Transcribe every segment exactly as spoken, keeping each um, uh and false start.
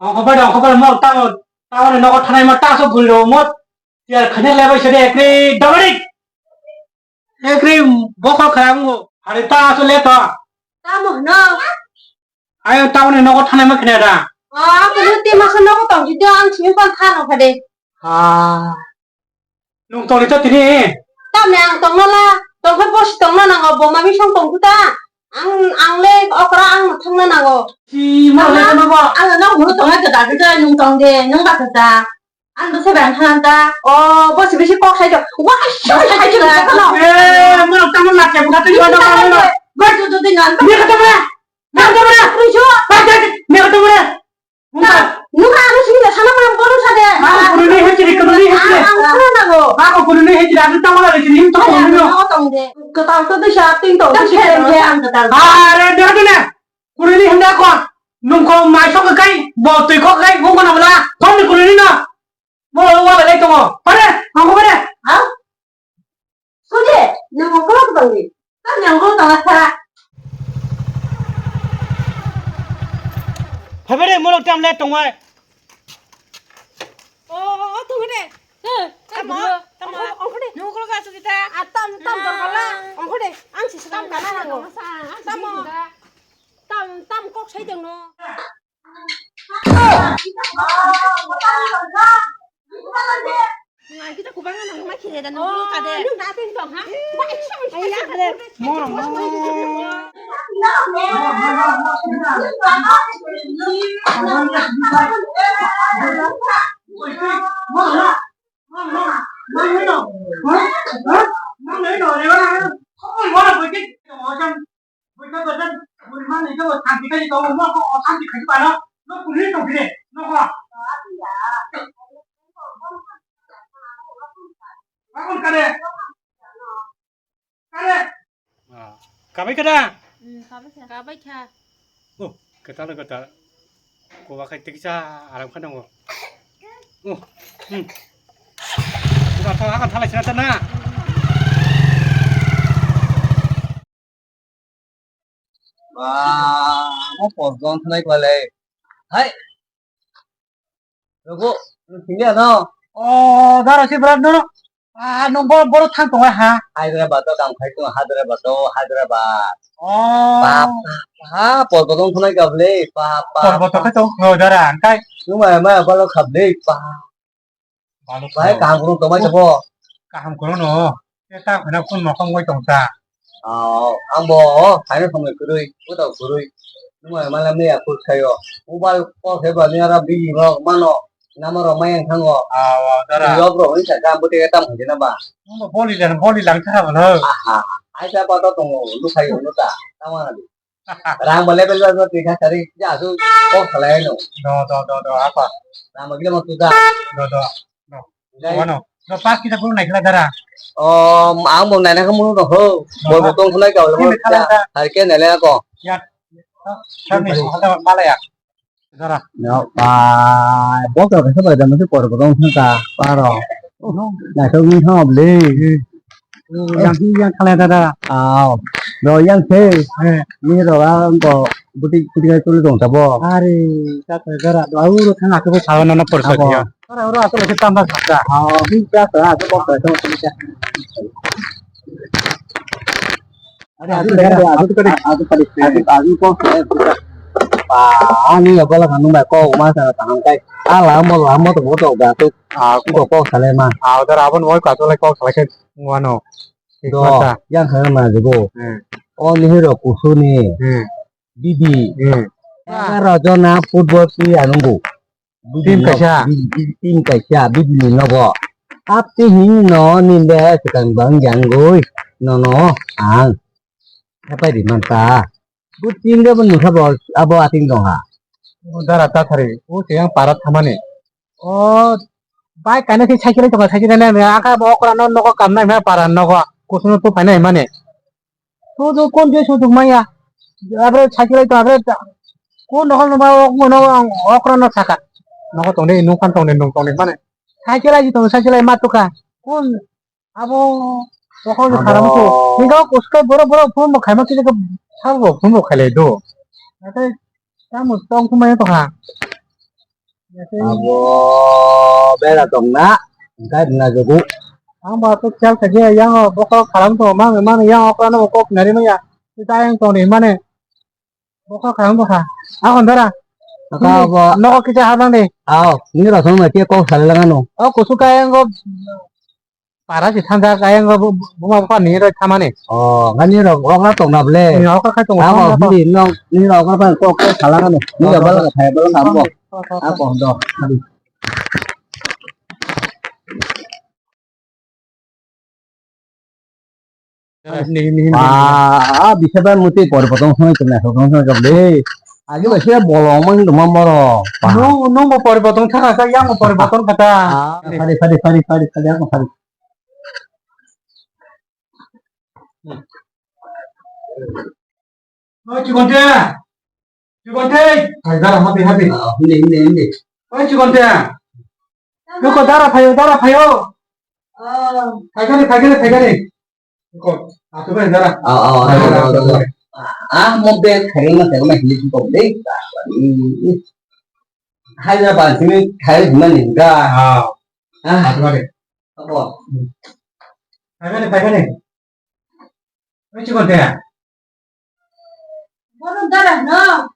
Ongkho bai, ongkho bai, mo tamo, tamo ni nogo thanai mo taso gullo mo. Tiar khane lebai sede ekri dobari. Ekri bokol kharango. Hari taso leto. Tamo no. Ayo tamo ni nogo thanai mo khane da. Ah, aku ni ti masa nogo tong jidi ang simi pan khano khade. Ah. Nung tongri to tini. Tamni ang tongna la, tongkhe bosi tongna nango, bo mami song tongkhu ta. Ang, ang le okra ang thangna nango. Si ma le kono bo. Ang no huru tonga keda keda nung tong de, nung ba keda. Ang do se bang than ta. O, bosi bisi kok sai do. Wa, sai sai do. Eh, mo tamo la ke buka tu yo do. Ba tu tu dingan. Ni kata mana? Ni kata mana? Ni kata mana? Nungkha. Nungkha, ano sini sana mana bono sade. Ako kuruni hechiri, kuruni hechiri. Ang, ang sana nago. Ako kuruni hechiri, ano tamo na hechiri, him to kuruni no. Ang tong de. Ketal to de sa, ting to de sa. Ang ketal. Are, de de ne. Kuruni henda ko. Nungko mai sok kai, bo tui ko kai, nungko na bla. Tong ni kuruni no. Bo lo wa lai tongo. Pare, nungko pare. Ha? Sudi, nang ongkolo tongdi. Tang nang ongkolo tongna sa. Phaibere, molok tam le tongwai. O, o, o, tongde. Tamo, tamo. Ongkode. Nang ongkolo ka sudi ta. A tam, tam dong kala. Ongkode. Ang si tam kana nango. Tamo. Tam, tam kok sai dong no. Nang kita kubang nang mai kire dan nang kade. Nang na tin tong ha. Ai ya kade. Moro, moro. Buikha bwswk bwrwi manwi khe bo santi khai tongo, nogo osanti khai pano, nok kwrwi tong phire, nogo. Bakon kare. Kare. Ah, kabai kada? Hmm, kabai kha. Kabai kha. Oh, kwtal kwtal. Kowa khai tiksa aram kha nango. Oh, hmm. Udah tau akan thalai sini na. Ba, mo por don thalai kwalai. Hai. Rogo, nung sini ano? Oh, dara si berat dulu. Ah, nung bor bor thang tong ha. Hyderabad to kam khai tong Hyderabad to Hyderabad. Oh. Ba, ba, ba, por don thalai kwalai. Ba, ba. Por don khai tong, oh, dara, angkai. Nung ma ma balo khablai. Ba. Balu bai, kaham kurung tongbai tongbo. Kaham kurung no. Eta khana phone mokol wngwi tong ta. Oh, ang bo, oh, phaino thongwi kwrwi, bwtao kwrwi. Nwng malam ni aphuru sayo. Mobile call khe ba ni ara busy rok mano. Number rok mayang thango. Ah, wa, dara. Yok rok ni sa gam bwtwi tam hwnjina ba. Nwng bo boli lang, boli lang thara ba no. Aha. Ai sa pa to tongo, lu sayo no ta. Tama na di. Rang ba level ba twi kha sari ja su kok salai no. Do, do, do, do, apa? Rang ba gila mo tu da. Do, do, do. Dai. Wano. Do pas kita pun naikla dara. Oh, ang bo naina kamu no ho. Do, bol ba. Botong khulai ka. Ini wala kala da. Har ke nele ko. Ya. Sami so hada malaya. Dara. No, ba, bok rok khe bai da mase por bodong thang ta, paro. Naithok ni thang le. Yang hi yang khala dara. Aw. Do yang the. Ni ro ang ko buti buti kai tuli dong ta bo. Are, ta ta dara. Do au ro thang aku ko sawa na por sa dia. Ora ora aku lagi tambah sabda. Aw, hi ya ta aku bok rok thang ta. Adu kade, adu kade, adu kade, adu, adu kok, eh, buka. Pa, ani ya bola kanu ba kok ma sa ta hang kai. A lamo lamo to boto ga tu. Ah, kok kok sale ma. Ah, udah abon boy kaso lai kok sale ke wano. Do, yang khan ma jibo. Hmm. O ni hero kusuni. Hmm. Bibi. Hmm. Ega rojona football pi anungu. Team kaisa. Team kaisa, bibini nogo. Apti hini no ninde swkang bang jangoi nono ang hepai di manta. Bu team de bu nukha bo abo ating dong ha. Dara ta thari, o se yang para thamani. O bai kana se cycle to cycle ne aka bo okra no nogo kamna ma para nogo. Kusuno to paina mane. Sudu kon je sudu maya. Abre cycle to abre ta-, kon nokol no ba ok mo no ang okra no saka. Nokol tong de nung kan tong de nung tong de mane. Cycle ai tong cycle ai matuka. Kon abo okol ni kharam ko. Abo. Ni ga ko skai boro boro phone bo khaima kile ko sabo phone bo khaile do. Natai tamo tong kumai to ha. Abo bera tongna, hingkai rwna jogo. Ang ba khe khel khaikhe yang o bokhorok khalam tongo, mangni mangni yang okra no kok nari maya. Tei ayang tong ri mane. Bokhorok khalam tongkha. Akon dara. Kaka abo. Nogo kisa habang de. Ao, nini rosong na khe kok salai langano. O kusu kayang go. Para si thangjak, ayang bo, bo, buma bupha ni roi thamani. O, nga ni rok, rok na tong na ble. Ni rok khai tong. Abo, ni rok, ni rok na kok, kok salangani. Ni rok bala khai bala na bo. Ako, do. Ni, ni, ni. Ah, bisa ban muti pori potong soi kena, potong soi kena le. Agi ba sia bolong mang duma moro. Nung, nung bo pori potong thaka sa, yang bo pori potong kata. Ah, fari, fari, fari, fari, fari, ako fari. Oi, Chikonte! Chikonte! Hai, dara, mati, mati. Ah, hindi, hindi, hindi. Oi, Chikonte! Luko, dara, phayo, dara, phayo! Phaikani, phaikani, phaikani! Luko, atu bai, dara. Ah, ah, ah, ah, ah, ah. Ah, mo bag khayo na, khayo na, hindi ko bag. Hai, dara, ba, sini khayo, hindi, hindi. Ah. Ah. Atu bai. Apo. Phaikani, phaikani. Oi, Chikonte. Bono dara no.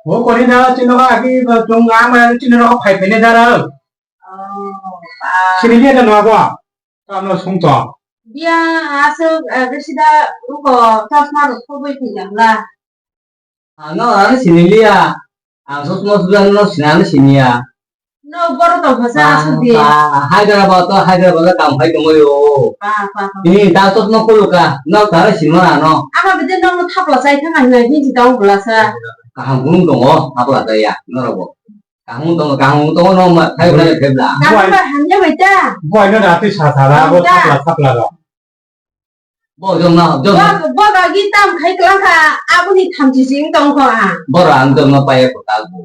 O kori na chino ka aki tung ama chino ka phai phai ne dara. Oh, ah. Sini dia no abo. Tamo sung to. Dia asuk, eh, besida uko chosma rok khoboi thiyang la. Ano, ano siniliya. Ang sosma sujan no sinano siniya. No, boro tong phasa asuk di. Hyderabad to Hyderabad kam khai tongoi o. Pa, pa, pa. Ini ta sosma kuluka. No, tara sinmana no. Ama bide no thapla sai thang ang nai hinsi tau bula sa. Kaham gunung tongo, thapla ta ya. No robo. Kaham tongo, kaham tongo no ma. Khai bula khebla. Kaham ba hamya bai ta. Boy no rati sa sa ra bo thapla thapla ro. Bo jom na, jom na. Bo, bo ga gi tam khai klang kha, aboni thamchi sing tong kho a. Boro ang jom na pai ko ta bu.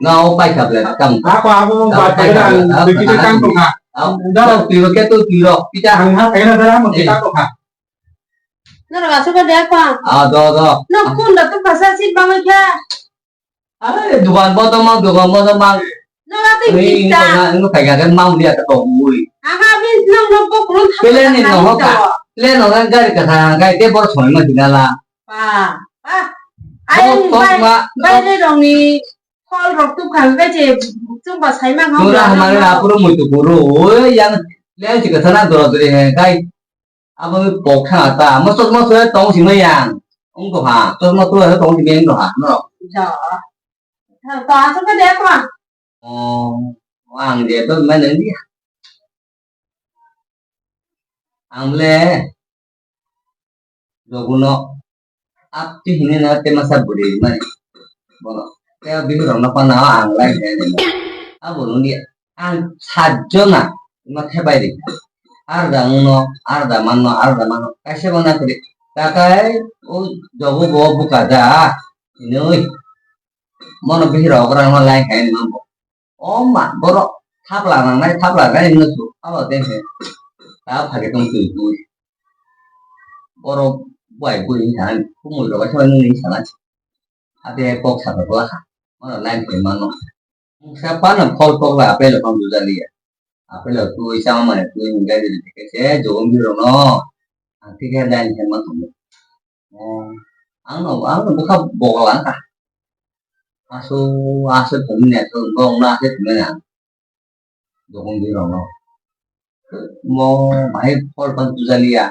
Na o pai kha ble kam. Ako abo ba ta ga, bikiti tang tong kha. Daro tiro ke tu tiro, pita. Ang ha kai na dara mo kita tong kha. Noro ga so ba de ko. Ah, do, do. No kun da tu phasa sit bang kha. Are, dukan bodol mang, dukan bodol mang. Nang ate kita. Ini kena, ini pegangan mang dia ke tongui. Aha, bin nang no pok lu thang. Pele ni no ka. Pele no kan gari ka thang, gari te bor soi ma dinala. Pa, pa. Ai, bai, bai re dong ni. Hol rok tu khang ka je, chung ba sai mang. Tura hamare apuro muitu kuru. Oi, yang le ji ka thana dora dore he kai. Abo pok thang ta, mo chosma soi tong sima yang. Ong to ha, chosma soi tong sima yang to ha, no. Ja. To asuk ka dia ko. Oh, ang dia to mana dia. Ang le. Joguno. Apti hini na te masa buri mani. Bono. Te bihur rok no pana ang lai de. Abo nung di ang sajjo na ma thepai ri. Ar da mung no, ar da man no, ar da man no. Kaisa bo na kuri. Takai o jogu bo buka da. Inui. Mono bihur rok rang ma lai khai no. O ma, borok thapla nangnai, thapla nangnai wngkha su, abo tei se ta phage tong twi twi. Borok bai bui wngkha, kumui rok khe nini sanai. Ate kok saka kwlakha, mano line khe mano. Wngkha pano phol kokla apple phang dujaliya. Apple twi chama mane twi hwnkhai se jogon birok no. Ang thik khe line khe ma thangwi. Oh, ang no, ang no bwkha bogol ang kha. Asu, asu thumni asu, bong na asu thumni ang. Dokong di rong no. Mo, bahai phol pan tu jaliya.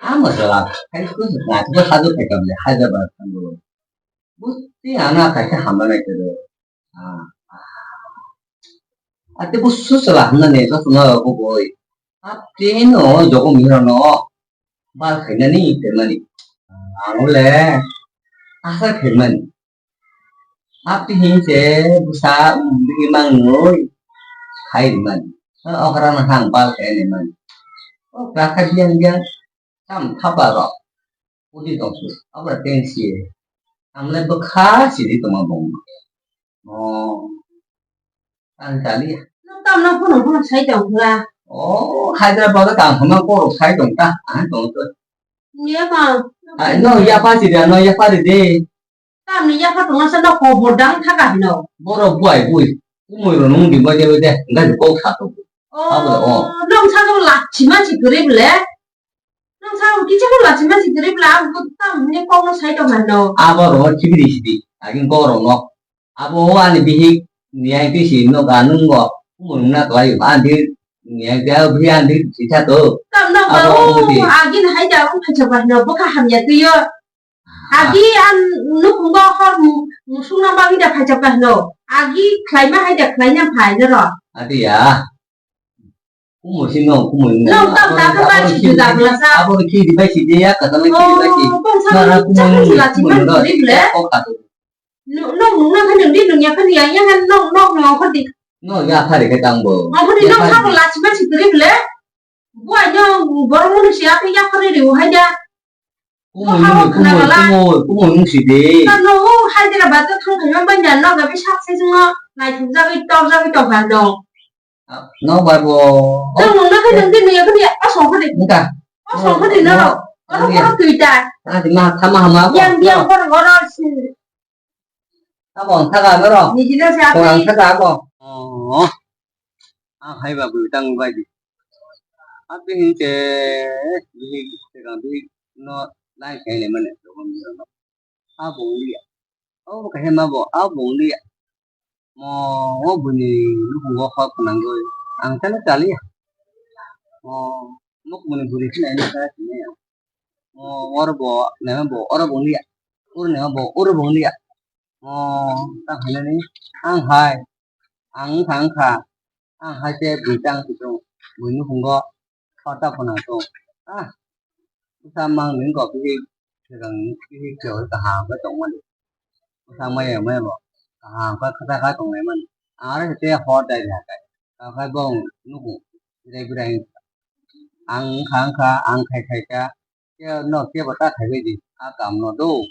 Ama jala, hai tu na tu sadu kai kam le, Hyderabad kan do. Buti ana kai ka hamna nai ke do. Ah, ah. Ate bo susala hamna ne, so suna ko boi. Ate no, jogo miro no. Bal khainani khaimani. Ang le asa khaimani. Ate hinse busa bigi mangnoi khaimani. Okra na hang bal khainani mani. Okra kha biang biang. Tam thapa rok. Udi tongsu. Abra tengsi. Ang le bwkha sidi tongma bong. Oh. Ang tali. Nwng tamno phunuk phunuk sai tong kha? Oh, Hyderabad o tang phano borok sai tong ta. Ang tong to. Niya ma. Ai, no, yapa si de, no, yapa de de. Tamni yapha tongna sa no kobor dang thaka hino. Borok buai bui. Kumui rok nung di bai de bai de. Ngai kok sa to. Oh, abo, oh. Nong sa to lachi ma si kuri bele. Nong sa to kicha ko lachi ma si kuri bele. Ang ko tamni kok no sai to hino. Abo rok chibiri sidi. Agin kok rok no. Abo ani bihik niyang twi si no ga nung go. Kumui nung na klai. Ani niyang twi abo bihik ani si sa to. Tam no abo ba o. Agin hai da ung hai cha ba hino. Boka hamya twi yo. Agi ang nukhungo hor mu-, musukna bagwi da phaichapkha hino. Agi khlaima hai da khlaina phai norok. Adi ya. Kumu si no, kumu no. Nong tam ta kha bai si juda bwlasa. Abo khi di bai si de ya, kata mai khi di bai si. Oh, bongsa no, no, kumu no, kumu no, no. Kok kha. Nong nung na kha nung di nung ya kha ni ya, ya kha nong nong nong kha di. No ya kha ri kha tang bo. Nong kha di nong kha bo la si bai si kri bole. Buai no borok no si ya kha ya kha ri ri hai da. Kumui, kumui, kumui, kumui, kumui wng si de. Tamo o Hyderabad o thang thang banya no gabi sak se jwngo naithok jagwi tok jagwi tong kha dong. No bai bo. Tamo no khai nang de ne yakni asong khade. Nka. Asong khade no. Oro oro twi ta. Adi ma thama hama. Yang yang oro oro si. Abo ang thaga norok. Nijino se apni. Ang thaga abo. Oh. Ang hai ba bwtang bai di. Apni hinke bihik segang bihik no lai khai le mane. Abo wngya. Abo kaisa ma bo abo wngya. Mo o bwni nukhungo hor kwnangwi ang tele chaliya. Mo nukmani bwrwi khna ini kha sini ya. Mo oro bo nema bo oro bo wngya. Oro nema bo oro bo wngya. Mo ta khainani ang hai ang wngkha wngkha ang hai se bwtang si tong bwni nukhungo. Kota phano to. Ah, bwsa mang nini kok bihik swkang bihik khe kaham khe tongmani. Bwsa maya maya bo kaham khe kwchak khe tongnai mani. Ang aro khe tei hor dai rwkha khe. Tamo khe bo nugo. Bwrwi bwrwi ang wngkha wngkha ang khai khai kha. Khe no kebo ta khaibai di. A kam no do.